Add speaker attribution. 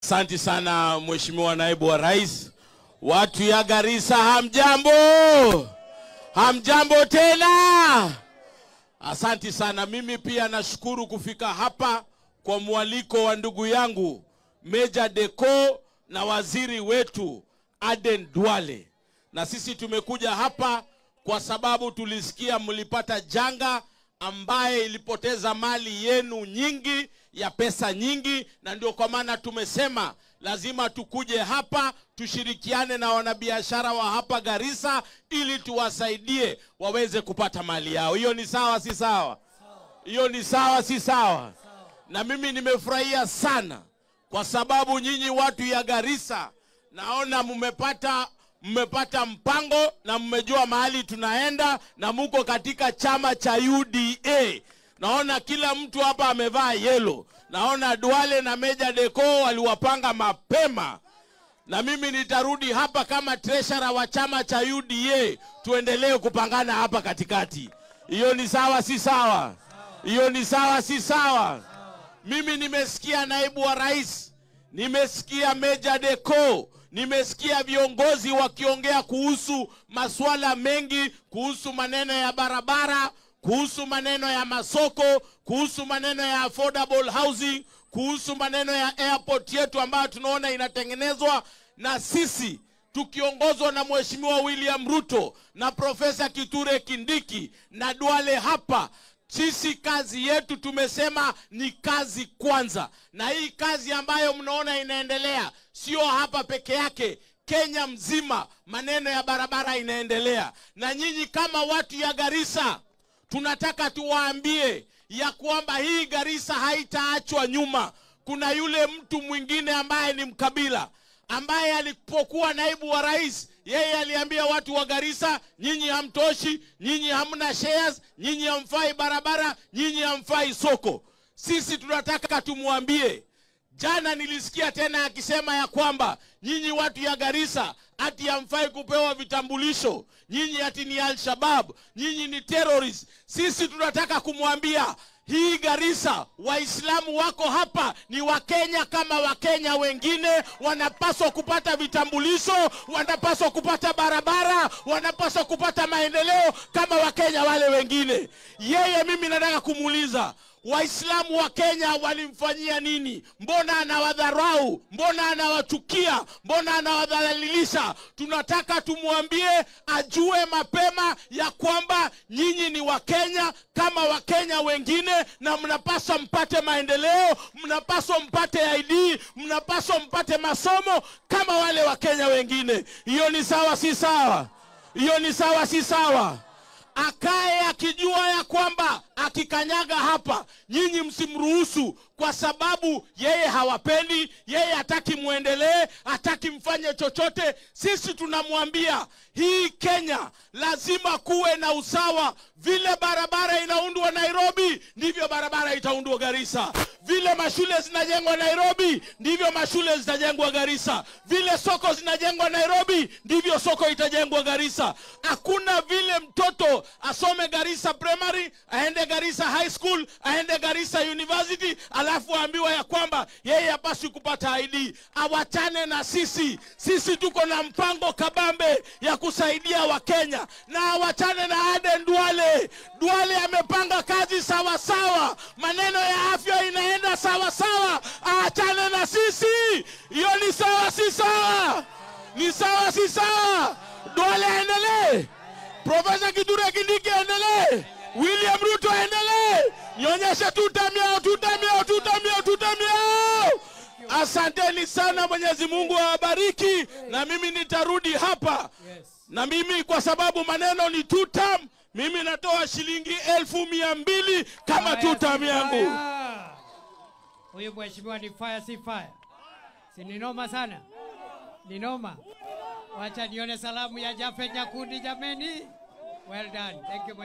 Speaker 1: Asante sana Mheshimiwa Naibu wa Rais. Watu ya Garissa hamjambo? Hamjambo tena? Asante sana. Mimi pia nashukuru kufika hapa kwa mwaliko wa ndugu yangu Meja Deco na waziri wetu Aden Duale. Na sisi tumekuja hapa kwa sababu tulisikia mlipata janga ambaye ilipoteza mali yenu nyingi, ya pesa nyingi, na ndio kwa maana tumesema lazima tukuje hapa tushirikiane na wanabiashara wa hapa Garissa ili tuwasaidie waweze kupata mali yao. Hiyo ni sawa si sawa? Hiyo ni sawa si sawa? Na mimi nimefurahia sana kwa sababu nyinyi watu ya Garissa naona mmepata mpango na mmejua mahali tunaenda na muko katika chama cha UDA. Naona kila mtu hapa amevaa yellow. Naona Duale na Meja Deco waliwapanga mapema. Na mimi nitarudi hapa kama treasurer wa chama cha UDA, tuendelee kupangana hapa katikati. Hiyo ni sawa si sawa? Hiyo ni sawa si sawa? Mimi nimesikia naibu wa rais, nimesikia Meja Deco, nimesikia viongozi wakiongea kuhusu masuala mengi, kuhusu maneno ya barabara, kuhusu maneno ya masoko, kuhusu maneno ya affordable housing, kuhusu maneno ya airport yetu ambayo tunaona inatengenezwa. Na sisi tukiongozwa na Mheshimiwa William Ruto na Profesa Kithure Kindiki na Duale hapa, sisi kazi yetu tumesema ni kazi kwanza. Na hii kazi ambayo mnaona inaendelea sio hapa peke yake, Kenya mzima maneno ya barabara inaendelea. Na nyinyi kama watu ya Garissa tunataka tuwaambie ya kwamba hii Garissa haitaachwa nyuma. Kuna yule mtu mwingine ambaye ni mkabila, ambaye alipokuwa naibu wa rais, yeye aliambia watu wa Garissa, nyinyi hamtoshi, nyinyi hamna shares, nyinyi hamfai barabara, nyinyi hamfai soko. Sisi tunataka tumuambie. Jana nilisikia tena akisema ya kwamba nyinyi watu ya Garissa ati hamfai kupewa vitambulisho, nyinyi ati ni Al-Shabaab, nyinyi ni terrorist. Sisi tunataka kumwambia hii Garissa, Waislamu wako hapa ni Wakenya kama Wakenya wengine, wanapaswa kupata vitambulisho, wanapaswa kupata barabara, wanapaswa kupata maendeleo kama Wakenya wale wengine. Yeye mimi nataka kumuuliza, Waislamu wa Kenya walimfanyia nini? Mbona anawadharau? Mbona anawachukia? Mbona anawadhalilisha? Tunataka tumuambie ajue mapema ya kwamba nyinyi ni Wakenya kama Wakenya wengine, na mnapaswa mpate maendeleo, mnapaswa mpate ID, mnapaswa mpate masomo kama wale Wakenya wengine. Hiyo ni sawa si sawa? Hiyo ni sawa si sawa? Akae akijua ya kwamba akikanyaga hapa nyinyi msimruhusu, kwa sababu yeye hawapendi, yeye hataki muendelee, hataki mfanye chochote. Sisi tunamwambia hii Kenya lazima kuwe na usawa. Vile barabara inaundwa Nairobi, ndivyo barabara itaundwa Garissa. Vile mashule zinajengwa Nairobi, ndivyo mashule zitajengwa Garissa. Vile soko zinajengwa Nairobi, ndivyo soko itajengwa Garissa. Hakuna vile mtoto asome Garissa Primary, aende Garissa High School, aende Garissa University, alafu aambiwa ya kwamba yeye hapaswi kupata ID. Awachane na sisi. Sisi tuko na mpango kabambe ya kusaidia Wakenya. Na awachane na Aden Duale. Duale amepanga kazi sawa sawa, maneno ya afya inaenda sawa sawa. Aachane na sisi. Hiyo ni sawa si sawa? Ni sawa si sawa? Duale aendelee, Profesa Kithure Kindiki aendelee, William Ruto aendelee. Nionyeshe tutamia, tutamia, tutamia, tutamia. Asanteni sana, Mwenyezi Mungu awabariki. Na mimi nitarudi hapa. Na mimi kwa sababu maneno ni tutam, mimi natoa shilingi 200,000 kama tutam yangu.
Speaker 2: Huyu mheshimiwa ni fire si fire? Si ni noma sana? Ni noma. Wacha nione salamu ya Jafet Nyakundi jameni. Well done. Thank you.